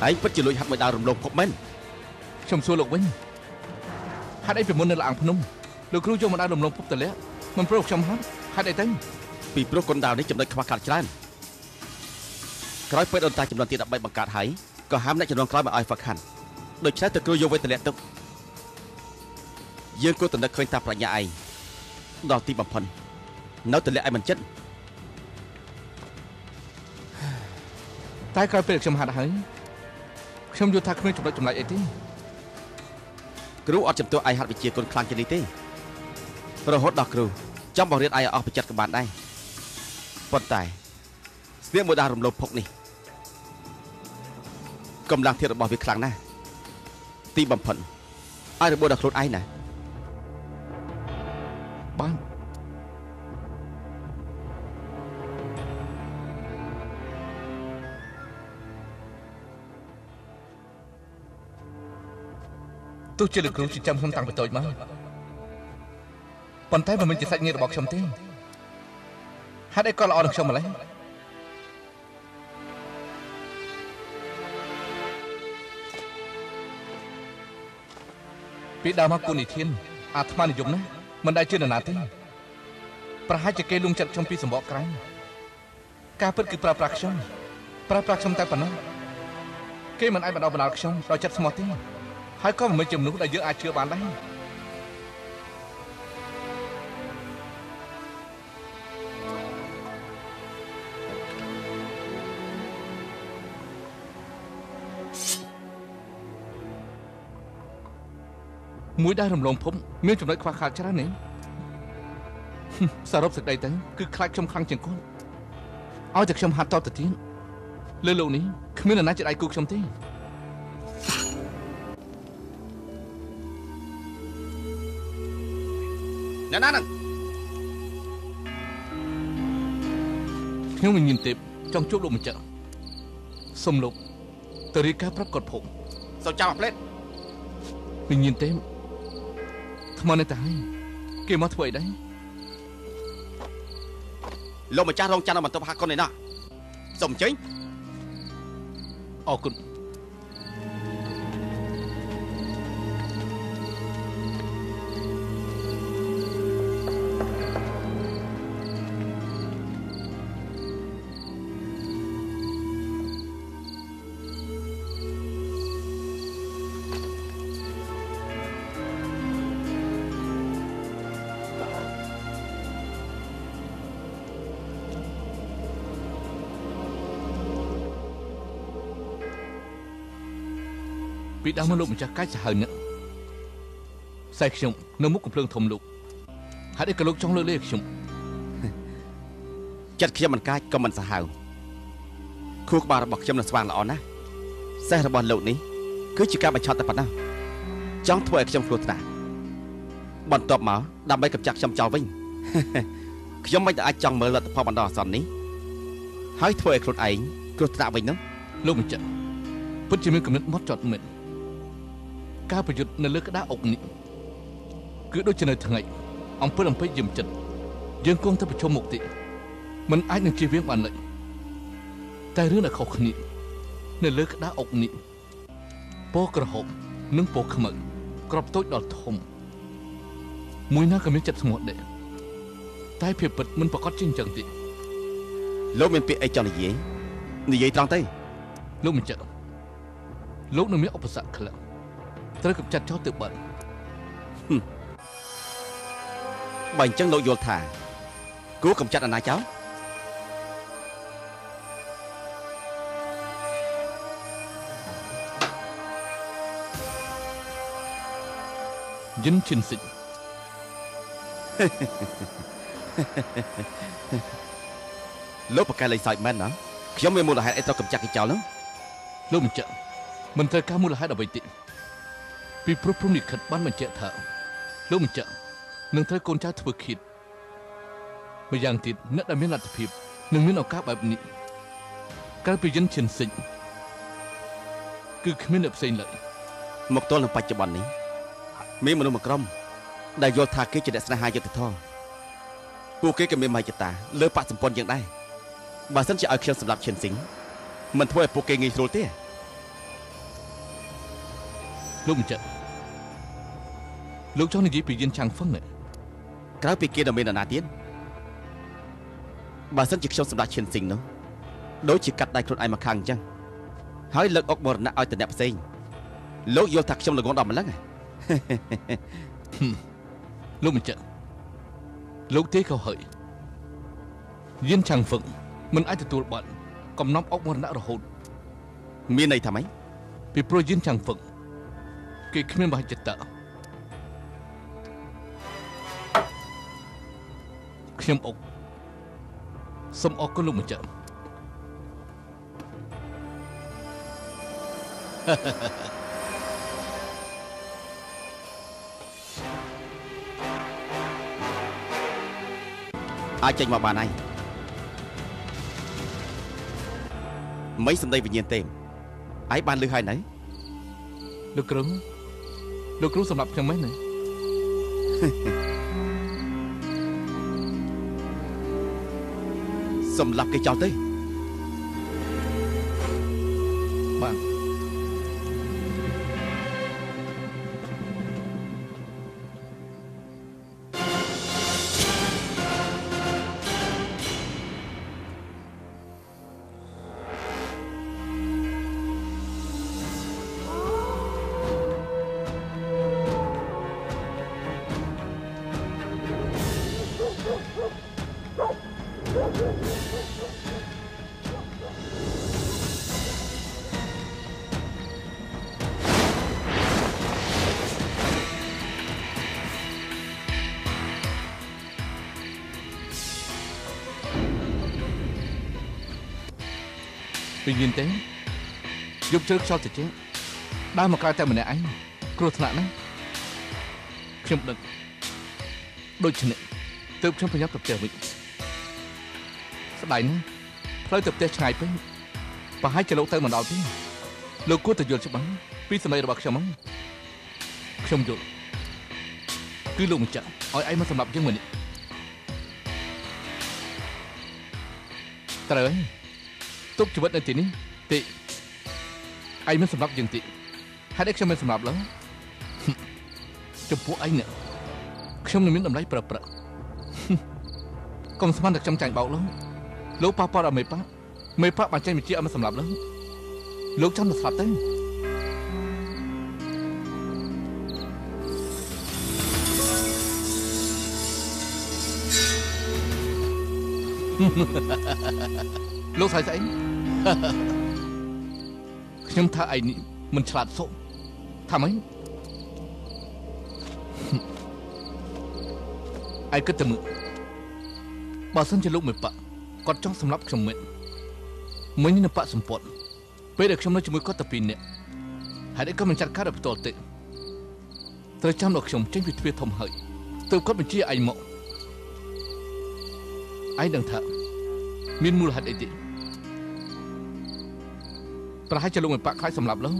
ឯងពិតជាលួចហាត់មួយដាវរំលងភពមែនខ្ញុំសួរលោកវិញហាត់អីពីមុននៅឡាងភ្នំលោកគ្រូយកមកដាវរំលងភពតលាក់មិនព្រោះខ្ញុំហាត់ហាត់អីទៅពីព្រោះកូនដាវនេះចំណុចខ្វះខាតច្រើនក្រោយពេលដូនតាចំនួនទី13បង្កើតហើយក៏ហាមអ្នកចំនួនក្រោយមកឲ្យហ្វឹកហាត់ដូច្នេះទៅគ្រូយកវេទលាក់ទុកយើងគួរតែនឹកឃើញតាប្រាជ្ញាឯងដល់ទីបំផុតនៅតលាក់ឯងមិនចិត្តតែក្រោយពេលខ្ញុំហាត់ហើយខ្ញុំយល់ថាគ្មានចំណុចចម្លែកអីទេគ្រូអត់ចំទាស់ឯងហាត់វិជាគុណខ្លាំងជាងនេះទេរហូតដល់គ្រូចង់បង្រៀនឯងឲ្យអស់ពីចិត្តក៏បានដែរប៉ុន្តែស្នៀកមួយដាវរំលោភភុកនេះកម្លាំងធាតុរបស់វាខ្លាំងណាស់ទីបំផុតឲ្យរបួសដល់ខ្លួនឯងណាបានទោះជាលោកគ្រូចិញ្ចឹមខ្ញុំតាំងពីតូចមកប៉ុន្តែមិនមែនជាសាច់ញាតិរបស់ខ្ញុំទេហេតុអីក៏ល្អនឹងខ្ញុំម្ល៉េះពីដើមមកគូនិធានអាត្មានិយមណាមិនដែលជឿនរណាទេប្រហែលជាគេលួងចិត្តខ្ញុំពីសម្បកក្រៅការពិតគឺប្រើប្រាស់ខ្ញុំប្រើប្រាស់ខ្ញុំតែប៉ុណ្ណោះគេមិនអាចបណ្ដោះបណ្ដាលខ្ញុំដោយចិត្តស្មោះទេហើយក៏មិនមែនជាមនុស្សដែលយើងអាចជឿបានដែរមួយដែររំលងភពមានចំណុចខ្វះខាតច្រើននេះសរុបសេចក្តីទៅគឺខ្លាចខ្ញុំខ្លាំងជាងគាត់ឲ្យតែខ្ញុំហាត់តទៅទៀតលើលោកនេះគ្មាននរណាជាដៃគូខ្ញុំទេអ្នកណាហ្នឹងខ្ញុំវិញ្ញាណទេពចង់ជួបលោកម្ចាស់សូមលោកទៅរៀបការប្រាប់គាត់ផងសូមចាំអាផ្លេតវិញ្ញាណទេពថ្មនៅតែហើយគេមកធ្វើអីដែរលោកម្ចាស់រងចាំនៅបន្ទប់ហាក់កុនឯណោះសូមអញ្ជើញអរគុណពីដើមមកលោកម្ចាស់កាចសាហាវណាស់ខ្សែខ្ញុំនៅមុខកំភ្លើងធំលោកហេតុអីក៏លោកចង់លើកលែងខ្ញុំចិត្តខ្ញុំមិនកាចក៏មិនសាហាវខួរក្បាលរបស់ខ្ញុំនៅស្វាងល្អណាស់សេះរបស់លោកនេះគឺជាការបញ្ឆោតតែប៉ុណ្ណោះចង់ធ្វើឲ្យខ្ញុំគ្រោះថ្នាក់បន្ទាប់មកដើម្បីកម្ចាត់ខ្ញុំចោលវិញខ្ញុំមិនអាចចង់មើលលទ្ធផលបណ្ដោះអាសន្ននេះហើយធ្វើឲ្យខ្លួនឯងគ្រោះថ្នាក់វិញនោះលោកម្ចាស់ពិតជាមានគំនិតម៉ត់ចត់មែនការប្រយុទ្ធនៅលើក្តារអុកនេះគឺដូចជានៅថ្ងៃអំពិលអំពែកយឹមចិត្តយើងគង់តែប្រជុំមុខតិចមិនអាចនឹងជៀសវាងបានឡើយតែរឿងដែលខុសគ្នានៅលើក្តារអុកនេះពណ៌ក្រហមនិងពណ៌ខ្មៅក្របតូចដល់ធំមួយណាក៏មានចិត្តស្ងួតដែរតែភាពពិតមិនប្រកបជាអញ្ចឹងទេលោកមានពាក្យអីចង់និយាយនិយាយត្រង់ទៅលោកម្ចាស់លោកនឹងមានឧបសគ្គខ្លះត្រូវកម្ចាត់ចោលទៅបាត់បើអញ្ចឹងលោកយល់ថាគួរកម្ចាត់អាណាចោលយិនឈិនសិចលោកប្រកែកលេងសើចមែនណាខ្ញុំមានមូលហេតុអីត្រូវកម្ចាត់គេចោលនោះលោកម្ចាស់មិនត្រូវការមូលហេតុអ្វីទេពីព្រោះព្រំលិខិតបានបញ្ជាក់ថាលោកម្ចាស់នឹងត្រូវកូនចៅធ្វើឃាតម្យ៉ាងទៀតអ្នកដែលមានលទ្ធភាពនឹងមានឱកាសបែបនេះក្រៅពីយិនឈិនសិចគឺគ្មានអ្នកផ្សេងឡើយមកទល់នឹងបច្ចុប្បន្ននេះមានមនុស្សមួយក្រុមដែលយល់ថាគេជាអ្នកស្នេហាយុត្តិធម៌ពួកគេក៏មានមហិច្ឆតាលើបកសម្ព័ន្ធយ៉ាងដែរ បើសិនជាឲ្យខ្ញុំសម្លាប់ឈិនស៊ីងមិនធ្វើឲ្យពួកគេងាយស្រួលទេលោកម្ចាស់លោកចង់និយាយពីយិនឆាងហ្វឹងនេះក្រៅពីគេនៅមាននរណាទៀតបើសិនជាខ្ញុំសម្លាប់ឈិនស៊ីងនោះដូចជាកាត់ដៃខ្លួនឯងមកខាងអញ្ចឹងហើយលើកអុកមរណៈឲ្យទៅអ្នកផ្សេងលោកយល់ថាខ្ញុំល្ងងដល់ម្លឹងលោកម្ចាស់លោកទេក៏ហើយយិនឆាងហ្វឹងមិនអាចទទួលបានកំណប់អុកមរណៈរហូតមានន័យថាម៉េចពីព្រោះយិនឆាងហ្វឹងគេគ្មានមហិច្ឆតាខ្ញុំអុកសូមអរគុណលោកម្ចាស់អាចចេញមកបានហើយមិនសម្ដីវិញ្ញាណទេឯងបានលឺហើយនៅលោកគ្រូលោកគ្រូសម្រាប់ខ្ញុំមែនទេសម្រាប់គេចោលទេបាទវិញយិនទេយប់ជ្រៅខ្យល់តិចដើរមកក្រៅតែម្នាក់ឯងគ្រោះថ្នាក់ណាស់ខ្ញុំដឹងដូច្នេះទើបខ្ញុំប្រញាប់ទៅផ្ទះវិញស្ដាយណាស់ផ្លូវទៅផ្ទះឆ្ងាយពេកប្រហែលជាលោកទៅមិនដល់ទេលោកគួរតែយល់ច្បាស់ពីសម្ដីរបស់ខ្ញុំហ្នឹងខ្ញុំយល់គឺលោកម្ចាស់ឲ្យឯងមកសម្រាប់យើងមួយនេះត្រូវហើយទុកជីវិតនៅទីនេះតិឯងមិនសម្រាប់យើងតិហេតុអីខ្ញុំមិនសម្រាប់ឡើយចំពោះឯងនេះខ្ញុំនឹងមានតម្លៃប្រើប្រាស់កុំស្មានតែខ្ញុំចាញ់បោកឡើយលោកប៉ះពាល់ដល់មេប៉ាមេប៉ាបានចេញវិជាឲ្យមិនសម្រាប់ឡើយលោកចាំតែស្លាប់ទៅលោកស្អីស្អីខ្ញុំថាឯងនេះមិនឆ្លាតសុថាម៉េចឯងគិតតែមើលបើសិនជាលោកមេប៉ាគាត់ចង់សម្លាប់ខ្ញុំមែនមិញនេះនៅប៉ាសម្ព័ន្ធពេលដែលខ្ញុំនៅជាមួយគាត់តែពីរនាក់ហេតុអីក៏មិនចាត់ការដល់ផ្ទាល់ទេត្រូវចាំដល់ខ្ញុំចេញពីទ្វារធំហើយទើបគាត់បញ្ជាឯងមកឯងដឹងថាមានមូលហេតុអីទេប្រហែលជាលោកមេប៉ាខ្លាចសម្លាប់លោក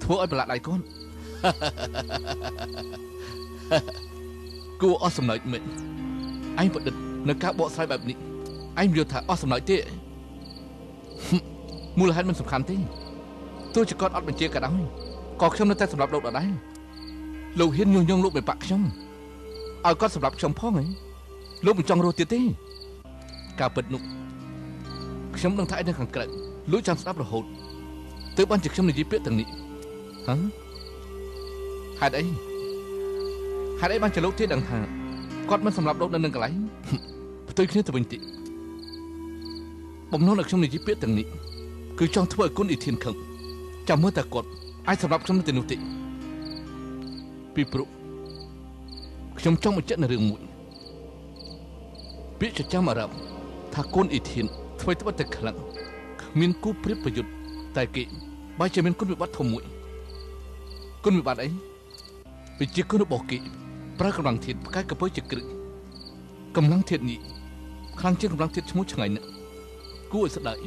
ធ្វើឲ្យប្រឡាក់ដៃគាត់គួរអស់សំណើចមែនឯងប្រឌិតនៅការបកស្រាយបែបនេះឯងយល់ថាអស់សំណើចទេមូលហេតុមិនសំខាន់ទេទោះជាគាត់អត់បញ្ជាក៏ដោយក៏ខ្ញុំនៅតែសម្លាប់លោកដដែលលោកហ៊ានញុះញង់លោកមេប៉ាខ្ញុំឲ្យគាត់សម្លាប់ខ្ញុំផងហីលោកមិនចង់រស់ទៀតទេការពិតនោះខ្ញុំដឹងថាឯងនៅខាងក្រៅលោកចាំស្ដាប់រហូតទើបបានជាខ្ញុំនិយាយពាក្យទាំងនេះហ៎ហេតុអីហេតុអីបានជាលោកទេដឹងថាគាត់មិនសម្លាប់លោកនៅនឹងកន្លែងផ្ទុយគ្នាទៅវិញទេបំណងដែលខ្ញុំនិយាយពាក្យទាំងនេះគឺចង់ធ្វើឲ្យគុណអ៊ីធានខឹងចាំមើលតែគាត់អាចសម្លាប់ខ្ញុំនៅទីនោះទេពីព្រោះខ្ញុំចង់បញ្ជាក់នៅរឿងមួយពាក្យចចាមអារ៉ាប់ថាគុណអ៊ីធានធ្វើត្បិតតែខ្លាំងគ្មានគូប្រៀបប្រយុទ្ធតែគេបើជាមានគុណវិបត្តិធំមួយគុណវិបត្តិអីវិជាគុណរបស់គេប្រើកម្លាំងធាតុផ្កាយកពើជាគ្រឹះកម្លាំងធាតុនេះខ្លាំងជាងកម្លាំងធាតុឈ្មោះឆ្ងាយណាស់គួរឲ្យស្ដាយ